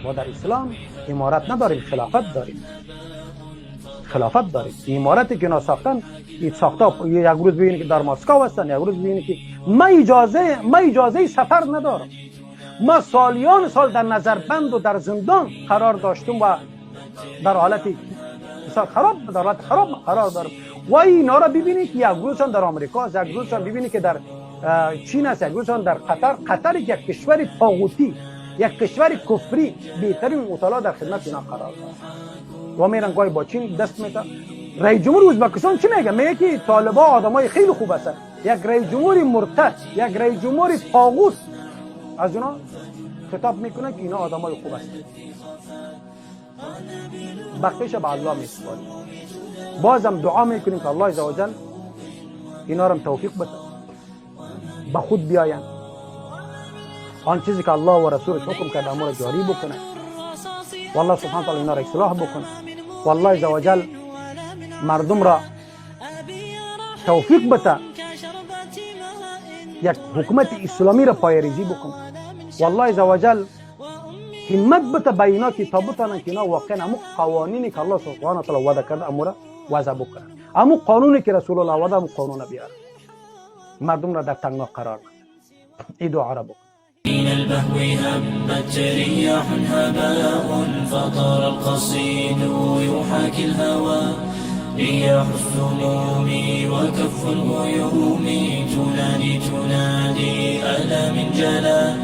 ما در اسلام امارت نداریم، خلافت داریم. خلافت داریم. امارتی که اینا ساختن، این ساخته، یک روز ببینید که در مسکو هستن، یک روز ببینید که ما اجازه سفر ندارم. ما سالیان سال در نظربند و در زندان قرار داشتم و در حالت مثال خراب، در حالت خراب قرار دارم و اینا را ببینید که یک روزشان در آمریکا است، یک روزشان ببینید که در چین است، یک روزشان در قطر. قطر یک کشور طاغوتی، یک کشور کفری، بهترین هتل‌ها در خدمت اینا قرار داره و میرن گاهی با چین دست میتن. رئیس جمهور ازبکستان چی میگه؟ میگه که طالبا آدمای خیلی خوب هستن. یک رئیس جمهور مرتد، یک رئیس جمهور طاغوت از اونا خطاب میکنه که اینا آدمای خوب هستن. بقیش به الله میسپاریم. بازم دعا میکنیم که الله عزوجل اینا رو توفیق بده، به خود بیاین، آن چیزی که الله و رسولش حکم کرده امور جاری بکنه و الله سبحانه تعالی اینا را اصلاح بکنه و الله عزوجل مردم را توفیق بده، یک حکومت اسلامی را پایه‌ریزی بکنه و الله عزوجل همت بده به اینا که تا بتانن که اینا واقعا امو قوانینی که الله سبحانه تعالی وعده کرده امو وضع بکنن، امو قانونی که رسول الله وعده، امو قانون بیاره، مردم را در تنگنا قرار نده. این دعا را بکن. من البهو هبت رياح هباء، فطار القصيد يحاكي الهوى. رياح السموم وكف الغيوم تنادي تنادي، ألا من جلا.